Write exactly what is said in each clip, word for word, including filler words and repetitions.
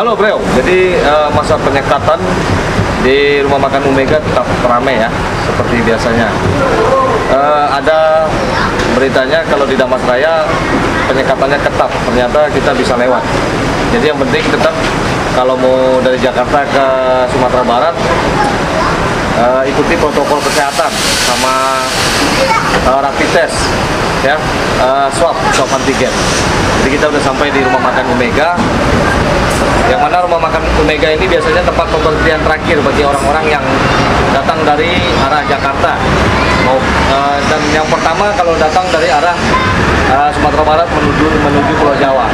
Halo, Bro, jadi eh, masa penyekatan di rumah makan Omega tetap ramai ya, seperti biasanya. Eh, ada beritanya kalau di Dharmasraya penyekatannya ketat, ternyata kita bisa lewat. Jadi yang penting tetap kalau mau dari Jakarta ke Sumatera Barat, eh, ikuti protokol kesehatan sama eh, rapid test, ya, eh, swab, swab antigen. Jadi kita udah sampai di rumah makan Omega, yang mana rumah makan Omega ini biasanya tempat pemberhentian terakhir bagi orang-orang yang datang dari arah Jakarta. Mau, eh, dan yang pertama kalau datang dari arah eh, Sumatera Barat menuju menuju Pulau Jawa.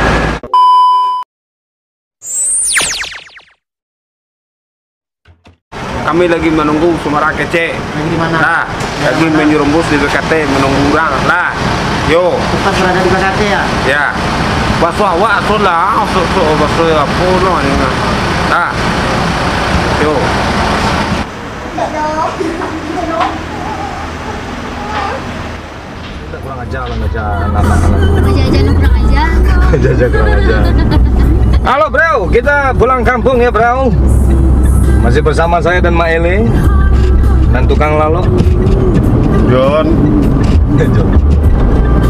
Kami lagi menunggu Sumarang kecek. Lagi di mana? Nah, lagi menyerumbus di B K T, menunggu orang. Nah, yo. Tepat berada di B K T ya? Ya. Baso awak aso lah, aso so baso apo no ni. Nah. Yo. Kurang ajar lah macam anak-anak. Aja-aja lu kurang ajar. Aja-aja kurang ajar. Halo bro, kita pulang kampung ya bro. Masih bersama saya dan Mak Ele. Dan tukang lalok. John. John.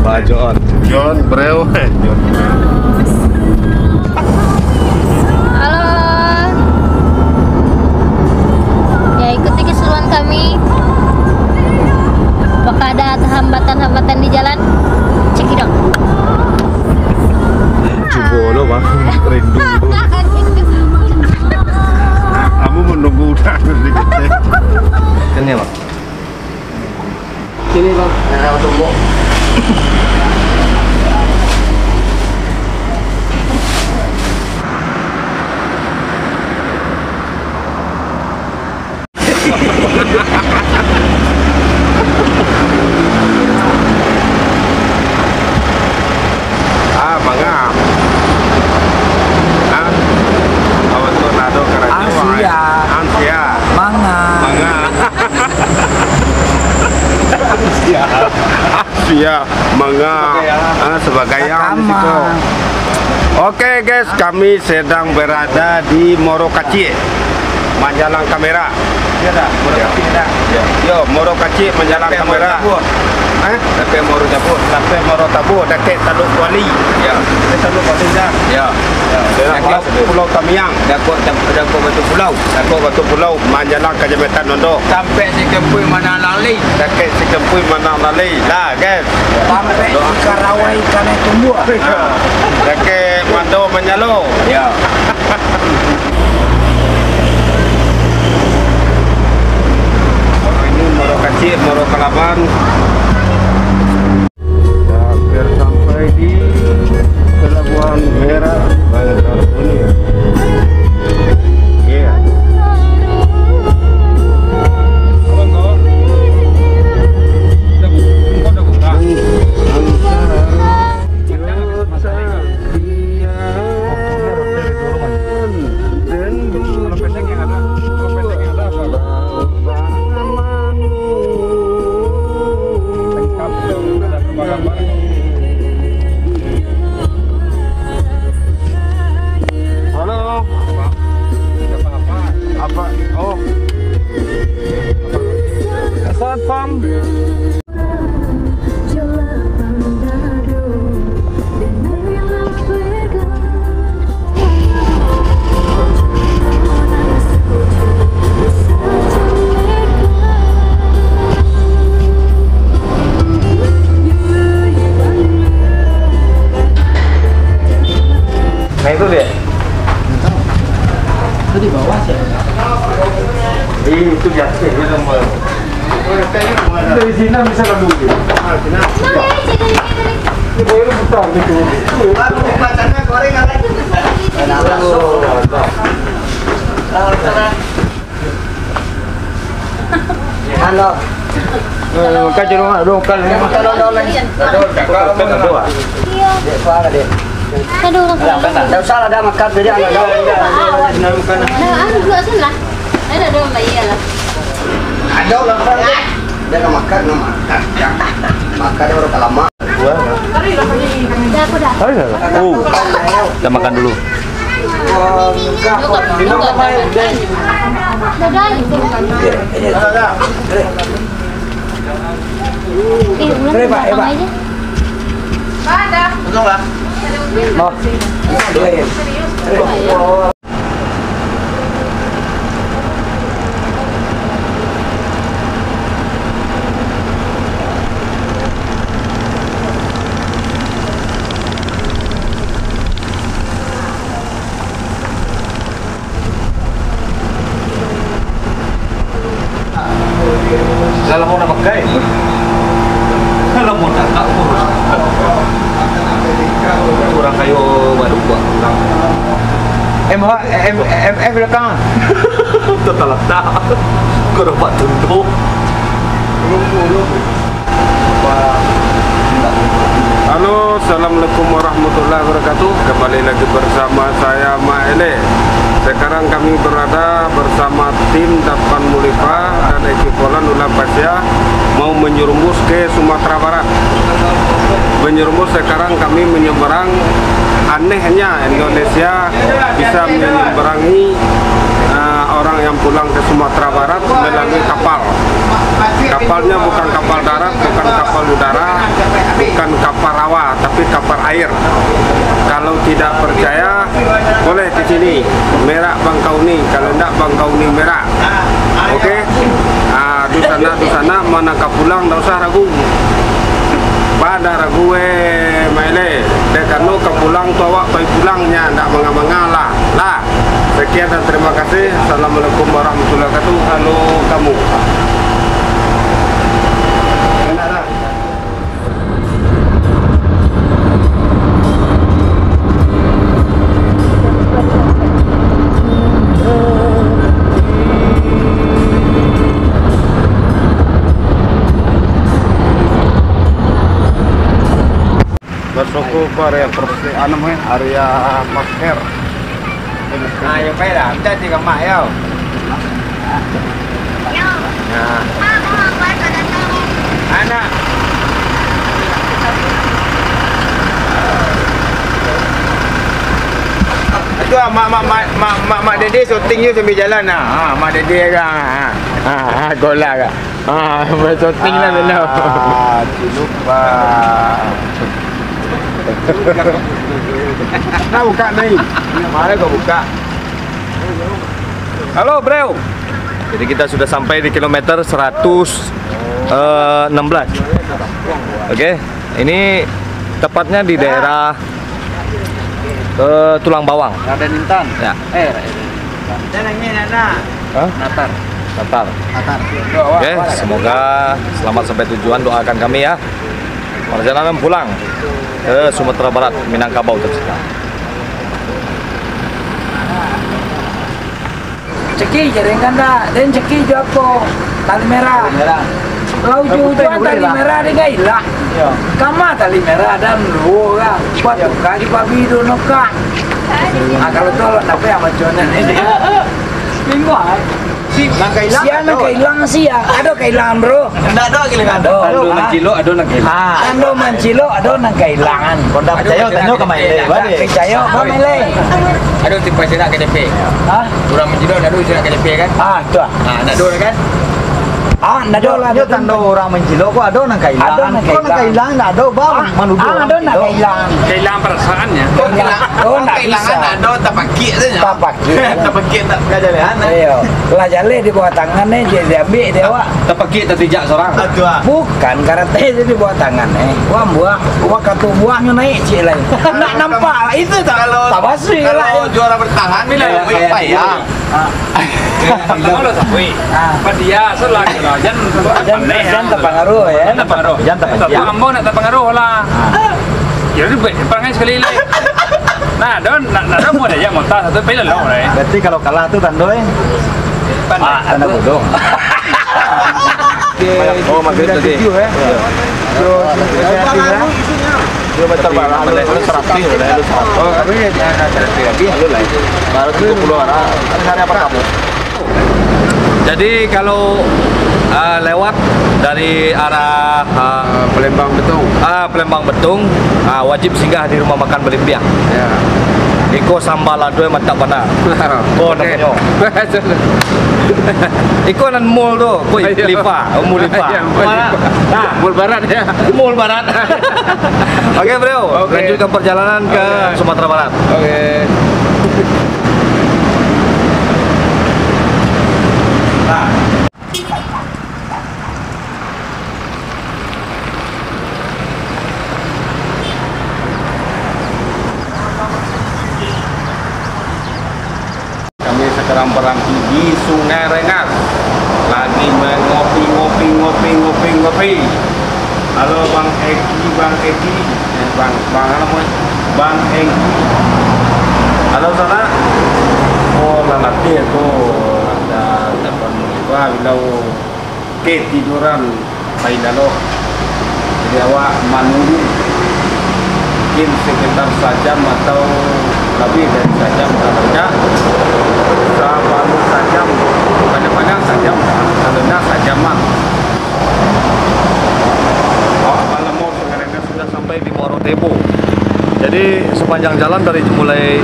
Pak John. John, bro. John. Halo. Ya, ikuti keseruan kami. Apakah ada hambatan-hambatan di jalan? Cekidot. Cubo lo bang, rindu. Kamu menunggu udah sedikit. Kan ya bang. Sini bang, ada tumbuk. Ah, manga. Ah, awak tu nado karajo. Ansia. Ansia. Manga. Manga. Ansia. Ansia. Manga. Ah, sebagai yang di situ. Oke guys, kami sedang berada di Moro Kacik, Manjalang Kamera. Yo, Moro Kacik Manjalang Kamera. Eh? Sampai Moro Tabuh. Sampai Moro Tabuh, dakek Taluk Kuali. Ya. Dakek Taluk Kuali dah. Ya. Pulau Tamiang. Dakek Batu Pulau. Dakek Batu Pulau, Manjalang Kacamatan Nondo. Sampai Sikempui Manang Lali. Dakek Sikempui Manang Lali. Lah, guys. Sampai Sikarawai Kanai Tumbuah. Dakek Mando Manyalo. Ya. Ini Moro Kacik, Moro Kalaban. Hampir sampai di Pelabuhan Merah Banjar Kuning. Iya. Halo. Apa? Oh. Satpam. Nah, itu dia. Itu di bawah sih. Iya, itu di atas dia nomor. Dari sini bisa lalu. Ini boleh putar gitu. Halo. Eh, kau jangan dong, kau. Kau dong, dong, dong. Dek, kau ada, Dek. Aduh, orang pulang. Nggak usah lah, dah makan, beda, nggak ada. Nah, anu juga sini lah. Ada dong, Mbak, iya lah. Ada orang kan, Dek. Dia nggak makan, nggak makan. Makan dia baru lama. Udah, aku dah. Oh, kita makan dulu. Eh, udah, gampang aja. Lah, lah mau nak pakai. Lah, mau nak, nak urus. Urang kayo baru buat urang. M H, M, M F belakang. Tetap letak. Kau dapat tuntuk. Halo, assalamualaikum warahmatullahi wabarakatuh. Kembali lagi bersama saya, Mak Ele. Sekarang kami berada bersama tim Dapan Mulipa dan ekipolan Ulang Pasia mau menyerumus ke Sumatera Barat. Menyerumus sekarang kami menyeberang. Anehnya Indonesia bisa menyeberangi, eh, orang yang pulang ke Sumatera Barat melalui kapal. Kapalnya bukan kapal darat, bukan kapal udara, bukan kapal rawa, tapi kapal air. Kalau tidak percaya, boleh ke sini, merak bangkau ni. Kalau ndak, bangkau ni merak. Oke? Ah, dunsanak-dunsanak, ma nan ka pulang, ndak usah ragu. Baa ndak ragu, eh, Mak Ele. Dek karano ka pulang tu awak pai pulang nyo, ndak manga-manga lah. Lah. Sekian dan terima kasih. Assalamualaikum warahmatullahi wabarakatuh. Halo, kamu. Masuk ke area persi-, anu, eh, area parkir. Ah, yo, baiklah. Minta cek mak yo. Nah. Anak. Itu ah, mak, mak, mak, mak, mak, mak Dede syuting je sambil jalan nah. Ha, mak Dede kan. Ha, ha, ha, gola kan. Ah, bersyuting lah dulu. Ah, cilupa. Nah, buka ni. Mana kau buka? Halo, bro. Jadi kita sudah sampai di kilometer seratus enam belas. Oke, ini tepatnya di daerah, eh, Tulang Bawang. Raden Intan. Ya. Eh, Raden Intan. Hah? Natar. Natar. Natar. Oke, semoga selamat sampai tujuan. Doakan kami ya. Perjalanan pulang ke Sumatera Barat, Minangkabau tercinta. Ceki, jaringan dah. Den ceki jo apo? Tali merah. Tali merah. Lah ujuang-ujuang tali merah dek ka ilang. Iyo. Kama tali merah dan luo ka. Buat tu ka di babi dono ka. Ah, kalau tu awak dapat yang macam mana ni? Bingung, ah. Sia nan ka ilang, sia. Ado ka ilang, bro. Ndak ado ka ilang. Ado. Ado nan cilok, ado nan ka ilang. Ah. Ado mancilok, ado nan ka ilang. Kok ndak picayo, tanyo ka Mak Ele baliak. Picayo ka Mak Ele. Ado tipe sinak K T P. Hah? Urang mancilok ndak ado sinak K T P kan? Ah, tu ah. Ah, ndak ado kan? Ah, ndak ado lah. Yo, tando urang mancilok ko ado nan ka ilang. Ado nan ka ilang. Ko nan ka ilang ndak ado, bang. Ah, manuduah ah, ado nan ka ilang. Ka ilang perasaannyo. Ka ilang. Oh, ndak bisa. Ka ilang ado, tapakiak sajo. Tapakiak. Tapakiak tak ka jalehan, eh. Iyo. Lah jaleh di bawah tangan, eh, di, diambiak di awak. Tapakiak tatijak surang. Aduh, ah. Bukan karate tu di bawah tangan, eh. Wah, buah, wah, katu buahnyo naik, cik lai. Ndak nampak lah, itu tak. Kalau, tabasuih lah, kalau juara bertahan, bila, iyo, iyo, payah. Ah. Kalau sapuik, ah, padiah salah kena. Jan, jan, jan tapangaruh, ya. Jan tapangaruh. Jan tapangaruh. Tapi ambo ndak tapangaruh lah. Ah. Ya, ribet, parangai sakali lai. Nah, don, nak, nak, don, buat aja motor satu, pilih lo, lai. Berarti kalau kalah tu tando, eh? Pandai. Ah, tanda bodoh. Oh, maghrib tadi. Tujuh, eh? Iyo. Bro, kilometer barat, lu seratus, lu seratus. Oh, kami ya, jangan seratus lagi. Lalu lah. Baru tiga puluh orang. Kan hari apa kamu? Jadi kalau, ah, lewat dari arah, ah, Ah, Palembang Betung. Ah, Palembang Betung, ah, wajib singgah di rumah makan Balimbiang. Ya. Iko sambal ado mantap bana. Ko Oke. namonyo. Iko nan mall tu, ko Iya. Lifa, oh, mall Lifa. Iya, mall Mana? Lifa. Nah. Mall Barat, ya. Mall Barat. Oke, Bro. Oke. Lanjutkan perjalanan ke Oke. Sumatera Barat. Oke. Nah. Kami sekarang berhenti di Sungai Rengas. Lagi mengopi, ngopi, ngopi, ngopi, ngopi. Halo, Bang Egi, Bang Egi. Eh, Bang, Bang apa namanya? Bang Egi. Halo, sana. Oh, lah latih tu. Ada telepon. Wah, bilang ketiduran pai lalok. Jadi, awak manunggu mungkin sekitar sajam atau lebih dari sajam, kalau tidak, sabalun sajam, kadang-kadang sajam, kalau tidak sajam mah. Awak malam mau sekarang sudah sampai di Muaro Tebo. Jadi, sepanjang jalan dari mulai,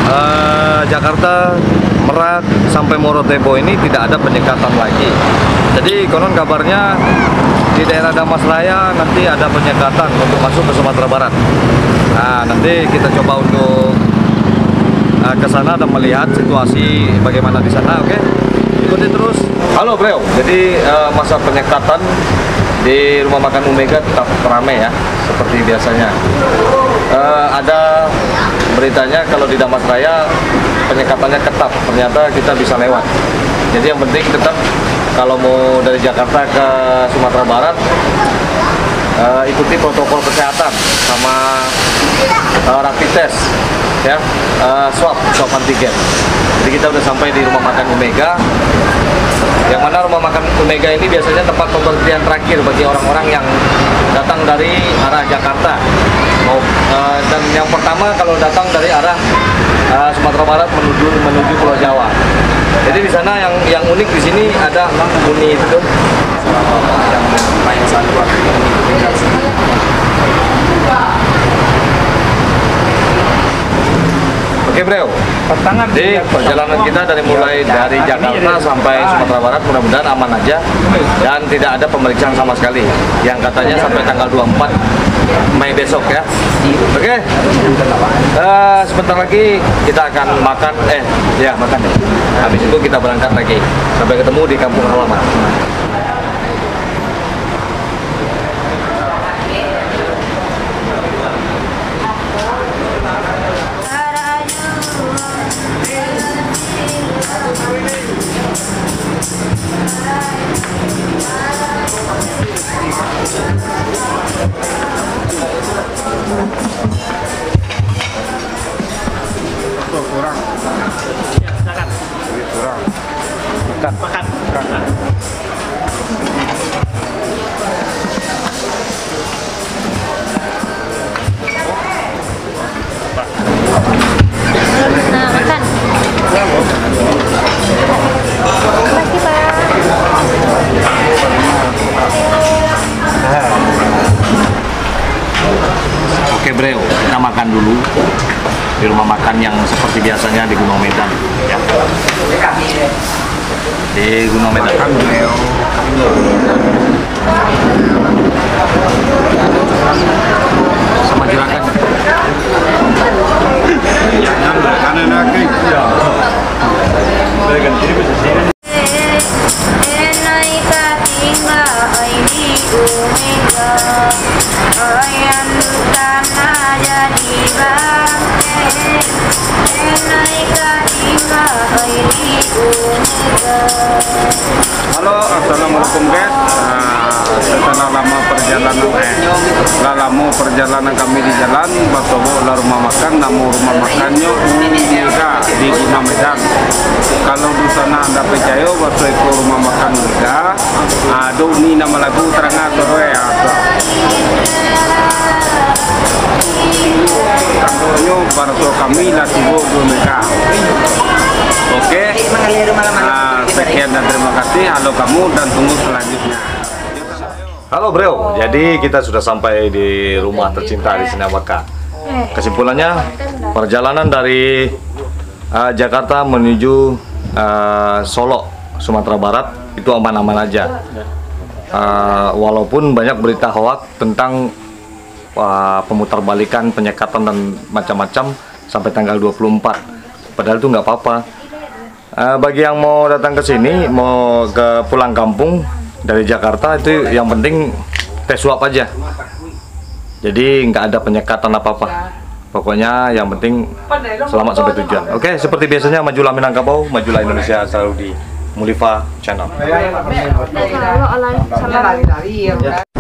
eh, Jakarta, Merak, sampai Muaro Tebo ini tidak ada penyekatan lagi. Jadi, konon kabarnya di daerah Dharmasraya nanti ada penyekatan untuk masuk ke Sumatera Barat. Nah, nanti kita coba untuk, eh, ke sana dan melihat situasi bagaimana di sana, oke? Ikuti terus. Halo, Bro. Jadi, eh, masa penyekatan di rumah makan Omega tetap ramai, ya, seperti biasanya. Eh, ada beritanya kalau di Dharmasraya penyekatannya ketat, ternyata kita bisa lewat. Jadi, yang penting tetap kalau mau dari Jakarta ke Sumatera Barat, eh, ikuti protokol kesehatan sama, eh, rapid test, ya, eh, swab, swab antigen. Jadi, kita udah sampai di rumah makan Omega. Yang mana rumah makan Omega ini biasanya tempat pemberhentian terakhir bagi orang-orang yang datang dari arah Jakarta. Mau, eh, dan yang pertama kalau datang dari arah, eh, Sumatera Barat menuju, menuju Pulau Jawa. Jadi, di sana yang, yang unik di sini ada uni itu tuh. Yang main satu. Oke, Bro. Jadi, perjalanan kita dari mulai dari Jakarta sampai Sumatera Barat mudah-mudahan aman aja dan tidak ada pemeriksaan sama sekali. Yang katanya sampai tanggal dua puluh empat Mei besok, ya. Oke. Eh, sebentar lagi kita akan makan, eh, ya, makan. Habis itu kita berangkat lagi. Sampai ketemu di kampung halaman. Tuh, kurang. Kurang. Makan. Makan. Makan. Nah, makan. Makasih, Pak. Oke, Bro, kita makan dulu di rumah makan yang seperti biasanya di Gunung Medan, ya. Di Gunung Medan. Sama juragan. Jangan, kanan lagi. Halo, assalamualaikum, guys. Ah, setelah lama perjalanan, eh, lah lama perjalanan kami di jalan, basobok lah rumah makan, namo rumah makannyo Uni Mega di Gunung Medan. Kalau di sana anda percaya, baso iko rumah makan Mega, ah, ado uni namo lagu taranga suaro, eh, ah, Contohnyo, baraso kami lah tibo di Mega. Oke. Ah, sekian dan terima kasih. Kalau kamu dan tunggu selanjutnya. Halo bro, jadi kita sudah sampai di rumah tercinta di Sinabakan. Kesimpulannya, perjalanan dari uh, Jakarta menuju uh, Solok, Sumatera Barat itu aman-aman aja. Uh, walaupun banyak berita hoax tentang uh, pemutarbalikan, penyekatan dan macam-macam sampai tanggal dua puluh empat. Padahal itu nggak apa-apa. Uh, bagi yang mau datang ke sini, mau ke pulang kampung dari Jakarta, itu yang penting tes swab aja. Jadi nggak ada penyekatan apa-apa. Pokoknya yang penting selamat sampai tujuan. Oke, seperti biasanya, majulah Minangkabau, majulah Indonesia, selalu di Mulifa Channel. Kalau alai salam.